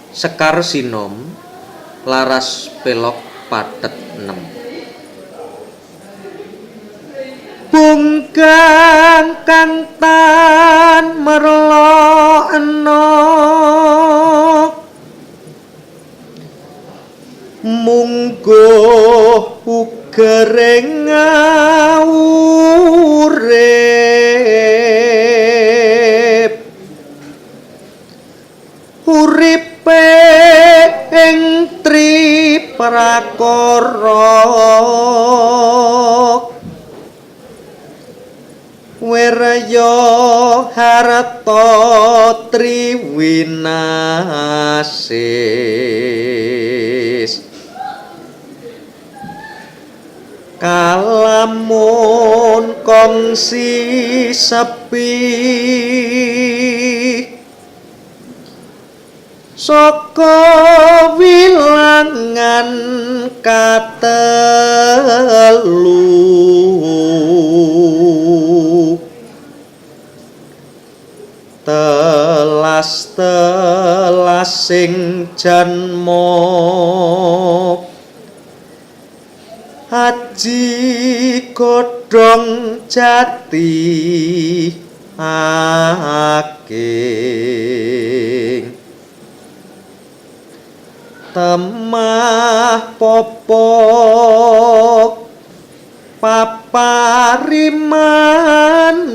Sekar Sinom laras pelog pathet nem. Bungkang kang tan merlokno mungguh ugering urip uripe ing tri prakara wirya harta triwinasis kalamun kongsi sepi saka wilangan katelu telas telasing janma aji godhong jati aking temah popok paparimanan